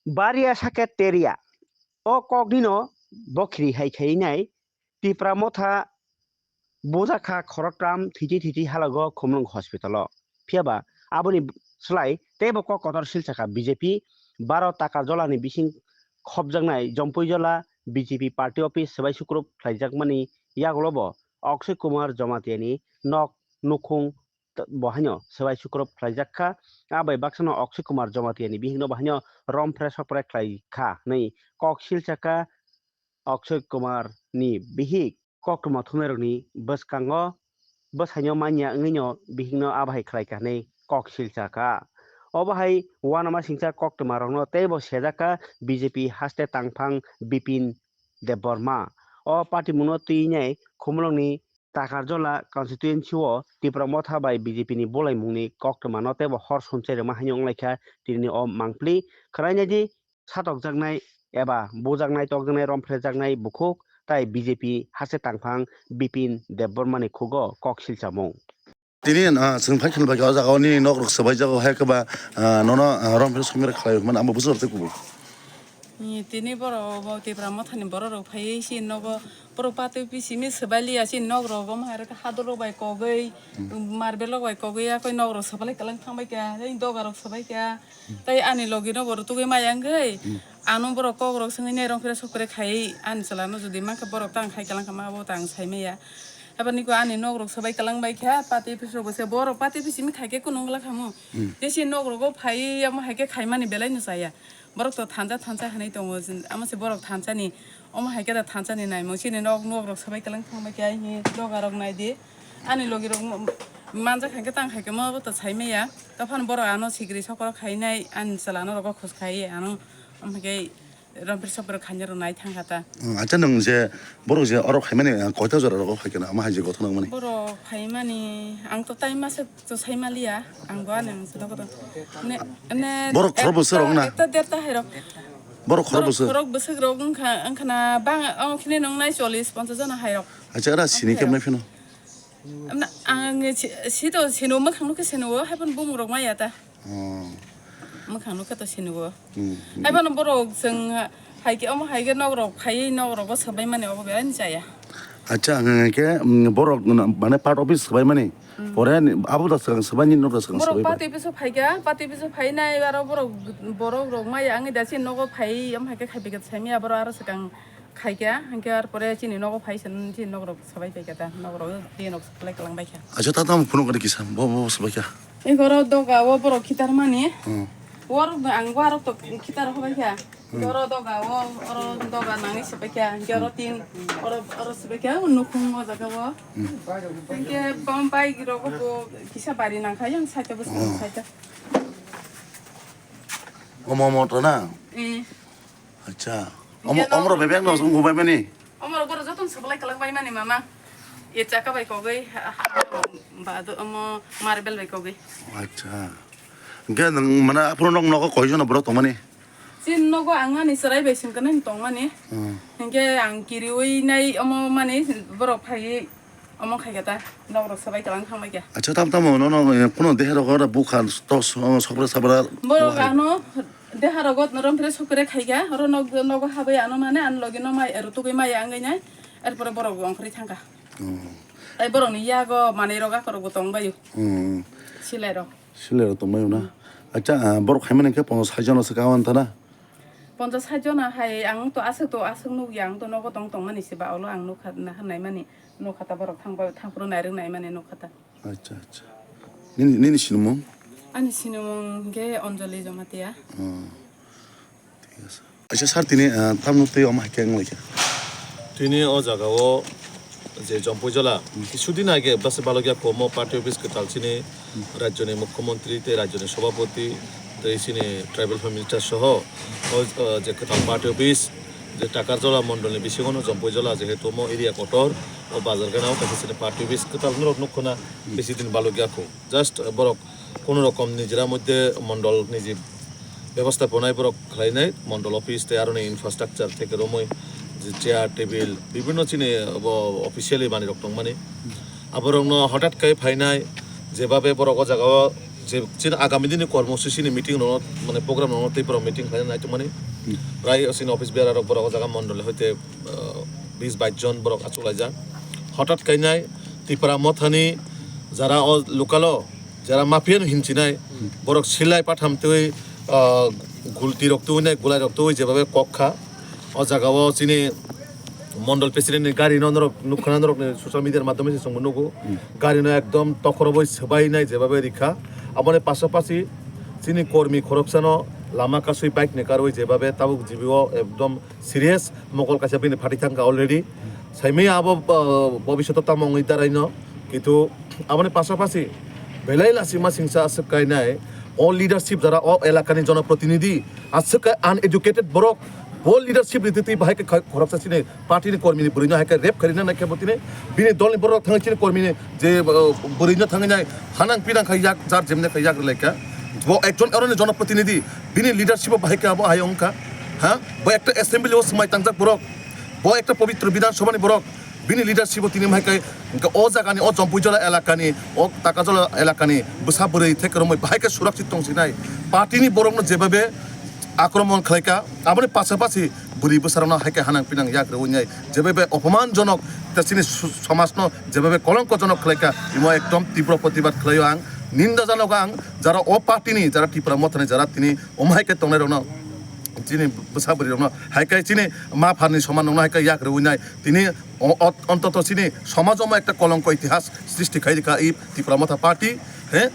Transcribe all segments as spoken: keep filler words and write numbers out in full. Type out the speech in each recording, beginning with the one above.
Baria sake teria. O koknino bokhri hai khainai Tipra motha bujak kha khoroktham thwitwi thwitwi halago Khumlwng hospital o. Phiya ba aboni slai teibo kok kotor silsa kha B J P baro Takarjolani bising khopjaknai Jompuijola B J P party office swbai sukrup khlaijakmani yagulo bo Akshay Kumar Jamatia ni nok nukhung t-, bo haino swbai sukrup khlaijak kha. A bai baksano Akshay Kumar Jamatia ni bihikno bo haino romphre sokphre khlai kha hwnwi kok silsa kha Akshay Kumar ni bihik. Koktwma thumnairokni bwskango bwsaino manya wngwino bihikno a bahai khlai kha hwnwi kok silsa kha. Obo hai uanama singcha koktwmarokno teibo sejak kha B J P haste tangphang Bipin Debbarma. O patimungno twi nai Khumulwngni Takarjola constituency o Tipra Motha bai B J P ni bolaimungni koktwmano teibo hor sumchai rwma haino wnglaikha tinini o mangpli. Khwnainaidi satokjaknai eba bujaknai tokjaknai romphrejaknai bukhuk tai B J P haste tangphang Bipin Debbarmani khugo kok silchamung. Tini, ah, chwng phai khwlai o jaga o nini nok rok swbai jago hai khe ba, ah, nono, ah, rom phai songmira khlai mani amo bwswk rok tei kubui. Ni tini borok bo Tipra Mothani borok rok phaiwi si nogo borok patwi bisimi swbai liya si nok rok omo hai rok hador rok bai kogwi, hmm, marble rok bai kogwi yakoi nok rok swbalai kwlwng thang bai kha tei doga rok swbai kha tei ani logi no borok tugui maya wngwi, hmm, ano borok kok rok swngwi nai rong phre sok phre khai ani chwla no jodi mankha borok tang khai kwlwng kha ma bo tang sai maya. Haibani ko ani nok rok swbai kwlwng bai kha, party office rok bo se borok party office simi khai khe kunu wngla khamu. Hmm. Tei si nok rogo phai omo hai khe khai mani belai no chaya. Borok to thansa thansa hinui tongo, amo se borok thansa ni, omo hai khe da thansa ni naimung, chini nok, nok rok swbai kwlwng thang bai khe ai hi doga rok nai di. Ani logi rok manjak hai khe tang khai khe mo bo to sai maya. Tei phano borok ano sikri sokro khai nai, ani chwla no rogo khos khai ano, omo hai khe Rompir sopir khaina rw nai thang kha ta. Hmm, acha nwng je borok je oro phaimani, ah, koita jora rogo phai khe na, ama hai je gothona wngmani? Borok phaimani ang to tai masa to sai maliya, ang bo ani ang se dogo to. Ne, ne, borok khorok ek-, bwswk rok na? Ekta derta hai rok. Borok khorok bwswk? Borok khorok bwswk rok wngkha, wngkha na bang, ang khini nung nai chollish ponchash jona hai rok. Acha, ara sini kemnai phino? Amna, ang si, si to sino, mwkhang nukhe sino, hai phano bumung rok maya ta. Oh. Mwkhang nukhe to sino. Hmm, hmm. Hai phano borok chwng hai khe, omo hai khe nok rok phaiwi nok rogo swbai mani obo belai chaya. Acha, ang khe, mm, borok, mm, mane part office swbai mani. Hmm. Pore ni, abo da swkang swbai ni nok da swkang borok swbai. Pati piso phai kha, pati piso phai nai aro borok, borok rok maya ang da si nogo phai, omo hai khe khai bai khe sai maya borok aro swkang. Khaikha, hinkhe ar pore chini nogo phai se, chini nok rok swbai paikha ta, nok rok tei nok swlai kwlang baikha. Acha, ta tamo phunuk ari kisa, bo, bo swbaikha. Eko ro doga o borok khitar mani. Hmm. Warok no ang warok to khitar hobaikha. Hmm. Oro doga o, oro doga nangwi swbaikha, hinkhe oro tin, oro, oro swbaikha, o nukhung o jaga o. Hmm. Hinkhe bom bai rok bo kisa bari nangkha, yang saita bwswk, hmm, saita. Omo, omo to na? Eh. Acha. Omo, omo rok bebak no wngbai mani? Omo rok borok joto no swbalai kwlwng bai mani mama. E chaka bai kogwi, ha, ha, ba do omo marble bai kogwi. Acha. Hinkhe nwng mane aphuru nok nogo koi jona borok tongmani? Chini nogo ang ani chwrai bai sengkhe nini tongmani. Hmm. Hinkhe ang kiriwi nai omo mani borok phaiwi Omo khai khe ta, nok rok swbai kwlwng thang bai khe. Acha, tam tamo no, no, eh, kuno deha rogo ora bukha to so-, sokra sabra. Borok ano deha rogo rom phre sokre khai khe, oro nok, nogo habai ano mane, ano logi no mai, ero tugui mai ang nai. Erpore borok ongkhorwi thang kha. Hmm. Tai borok ni yago manwi rok akorok bo tong bai. Hmm. Silai rok. Silai rok tong bai na. Hmm. Acha, ah, borok khai mani khe ponchash sait jona se kawan thana. Ponchash sait jona hai ang to aswk to aswk nukya, ang to nogo tong tong mani se ba ulo ang nukha na nai mani. Nukha ta borok thang ba, thang phuru nairwk nai mani nukha ta. Acha, acha. Nini, nini sinimung? Ani sinimung hwnkhe Anjali Jamatia. Oh. Thik ase. Acha sir, tini, ah, tamno twi omo hai khe wng lai kha? Tini o jaga o je Jompuijola, hmm, kisu din age bwsa balokya komo party office kwtal chini, hmm, rajyoni mukhyamantri tei rajyoni sabhapati tei chini tribal minister soho o, o je kwtal party office je Takarjola mondolni bisingo no Jompuijola jehetu omo area kotor o bazar gana o kaisa chini party office kwtal norok nukho na bisi din balok ya kho. Just borok kono rokom nijera moddhe mondol niji bebostaponai borok khlainai, mondol office tei aroni infrastructure theke romwi je chair, table, bibhinno chini bo officially manwi rok tongmani. Aborokno hotat khe phainai, jebabe borok o jaga o Je chini agami dini kormosuchi ni meeting rok, mane program rok tei borok meeting khaina naituk mani. Hmm. Prai chini office bearer rok borok o jaga mondol hoite, ah, bis bais jon borok achuk laijak. Hotat kainai Tipra Mothani jara o local o jara mafia no hinchinai, hmm, borok silai patham twi, ah, gulti rok twi nai, gulai rok twi jebabe kok kha. O jaga o chini Mondol president ni gari no norok nukha na, norok ni social media ni madhyome se chwngbo nugo. Hmm. Gari no ekdom tokhoroboi swbai nai jebabe rikha. Aboni pasapasi chini kormi khoroksa no lama kasui bike ni karwi jebabe tabuk G B o ekdom serious mokol kaisa bini phatwi thangkha already. Saimaya abo, uh, bobishoto tamo wngwi darai no. Kintu aboni pasapasi belai lachima singsa aswk kainai o leadership jara o elakani jonoprotinidhi aswk kai uneducated borok bo leadership ritwi twi bahai khe khoroksa chini party ni kormi ni bwrwi no hai khe rape khairina nai khe bo tini bini dol ni borok thangwi chini kormi ni je, uh, bwrwi no thangwi nai hanang pinang khai yak jar jemne khai yak rwlai kha bo ekjon aro ni jonoprotinidhi bini leadership o bahai khe abo hai wngkha ha bo ekta assembly o swmai tangjak borok bo ekta pobitro bidhan sabha ni borok. Bini leadership o tini hai khe hwnkhe o jagani, o Jampuijala elakani, o Takajola elakani bwsa bwrwi theke romwi bahai khe surakshit tong sinai. Party ni borokno jebabe akromon khlaika, aboni pasapasi bwrwi bwsarokno hai khe hanang pinang yak rwui nai, jebabe opomanjonok tei chini su-, somajno jebabe kolongkojonok khlaika, imo ekdom tibro protibad khlaio ang, ninda janogo ang, jara o party ni, jara Tipra Mothani, jara tini omo hai khe tongnairokno, chini bwsa bwrwirokno hai khe chini ma pharni somanrokno hai khe yak rwui nai, tini O-, ot-, ontoto chini somajo mo ekta kolongko itihas srishti khai rikha i Tipra Motha Party, he?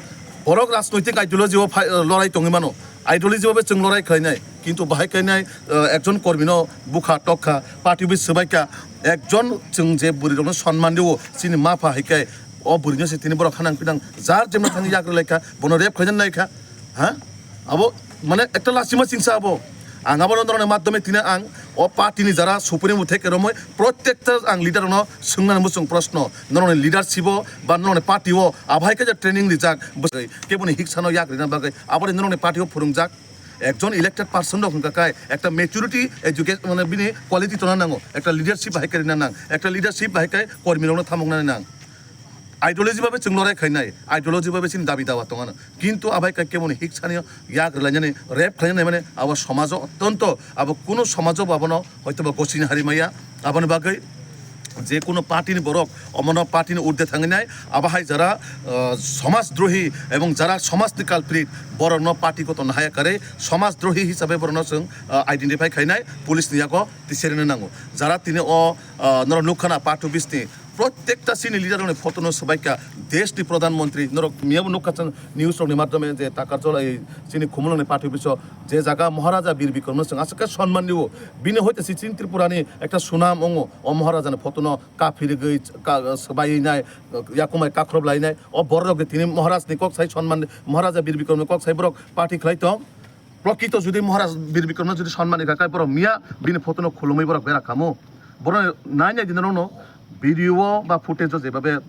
Borok rajnoitik ideology o phai, lorai tongwi mano. Ideology o be chwng lorai khlainai. Kintu bahai khainai, eh, ekjon kormi no bukha tokha, party bi swbaikha, ekjon chwng je bwrwi rokno sonman rio, chini ma pha hai khe o bwrwi no se tini borok hanang pinang jar jemno thangwi yak rwlai kha, bono rep khlaina nai kha. Ha? Abo mane ekta lachima singsa abo. Ang abo norokni madhyome tini ang o party ni jara supremo theke romoi protekta ang leader rokno swngnani muchung proshno. Norokni leadership o ba norokni party o abo hai khe je training rijak bwsai keboni hiksano yak rina bagwi aboni norokni party o phwrwngjak. Ekjon elected person rok hwnkha khai ekta maturity education mane bini quality tongna nango. Ekta leadership bahai khe rina nang. Ekta leadership bahai khe kormi rokno thamoknani nang. Ideology babe chwng lorai khainai, ideology babe chini dabi dawa tongano. Kintu abai khe keboni hiksani yak rwlainani, rep khlainani mane abo somajo ottonto, abo kuno somajo bo abono hoytoba gosini hari maya. Aboni bagwi je kuno party ni borok omono party ni urde thanginai, abo hai jara, ah, somaj drohi ebong jara somaj ni culprit borokno party koto nahaya kare somaj drohi hisabe borokno chwng, ah, identify khainai police ni yago tiseri nango. Jara tini o, ah, norok nukha na party office ni Protekta chini leader rokni photo no swbaikha, desh ni pradhan mantri, norok miyabo nukha chwng news rokni madhyome je Takarjala ei chini Khumulwng ni party office o je jaga Maharaja Bir Bikram no chwng aswk khe sonman rio, bini hoite se chini Tripura ni ekta sunam wngo, o Maharaja ni photo no kaphi rigwi ka-, swbaiwi nai, yakumai kakhrob lai nai, o borok rok tini Maharaj ni kok sai sonman, Maharaja Bir Bikram ni kok sai borok party khlai tong. Prokrito jodi Maharaj Bir Bikramno jodi sonmani kha khe borok miya bini photo no khulumwi borok bera kamo. Borok nai nai dino no video o ba footage o jebabe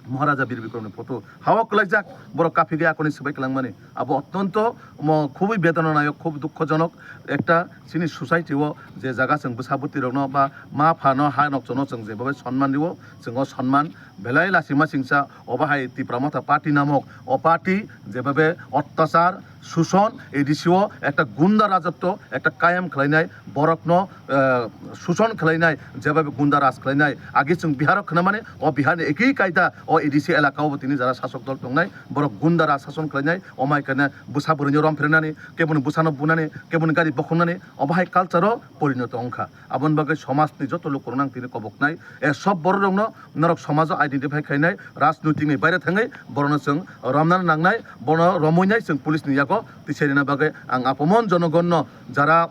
Maharaja Bir Bikramni photo hawa kwlaijak borok kaphi gaya koni swbai kwlangmani. Abo ottonto mo khubui bedonanayok, khub dukhojonok ekta chini society o je jaga chwng bwsa bwtwi rokno ba ma phano ha nokchorno chwng jebabe sonman rio, chwng o sonman belai lachima singsa obo hai Tipra Motha party namok o party jebabe ottachar suson, A D C o ekta gunda rajotwo, ekta kayam khlainai, borokno, eh, suson khlainai, jebabe gunda raj khlainai. Agi chwng Bihar o khwnamani, o Bihar ni ekhi kaida o A D C elaka o bo tini jara sasok dol tongnai, borok gunda raj sason khlainai, omai kane bwsa bwrwino rom phrenani, keboni bwsano bunani, keboni gari bokhongnani, obo hai culture o porinoto wngkha. Aboni bagwi somaj ni joto lukurokno ang tini koboknai, eh, sob bororokno norok somajo identify khainai, rajnoitik ni baire thangwi borokno chwng romna nangnai, bono romwi nai chwng police ni yago tisai rina bagwi ang apomon jonogonno jara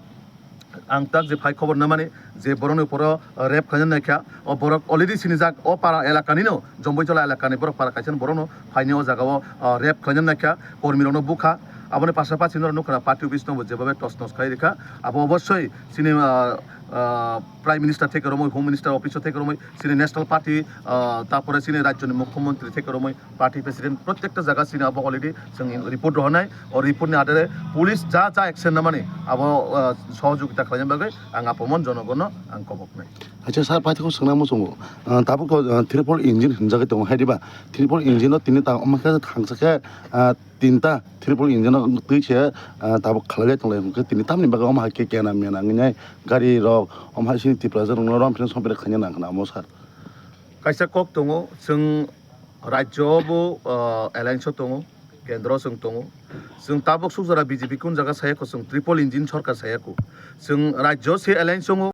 ang tak je phai khobor namani je borokni uporo, uh, rape khlaina naikha, o borok already sinijak o para elakani no, Jomboijola elakani borok para kaisa borokno phaini o jaga o, uh, rape khlaina naikha, kormi rokno bukha, aboni pasapasi norok nukha party office no bo jebabe tos nos khai rikha, abo obossoi chini, uh, uh, Prime Minister theke romwi, Home Minister office o theke romwi, chini National Party, ah, tapore chini rajyoni Mukhyamantri theke romwi, party president, protekta jaga chini abo already chwng report rohornai. O report ni adare police ja ja action namani abo, ah, sohojogita khlaina bagwi ang apomon jonogonno ang koboknai. Acha sir, paithakgo swngna muchungo. Ah, tabuk to, ah, three four engine hinjagwi tongo hai diba? Three four engine no tini ta omo khe thangsa khe, ah, tinta triple engine no twi se, ah, tabuk khalai tonglai hwnkhe tini tamni bagwi omo hai khe kena mena wngnai gari rok omo hai sini Tiprasa rokno rom phino sompre khaina nang khna omo sir. Kaisa kok tongo, chwng rajyo bo, ah, alliance o tongo, kendro chwng tongo. Chwng tabuk suk jora B J P kun jaga saya kho, chwng triple engine sorkar saya kho. Chwng rajyo se alliance tongo.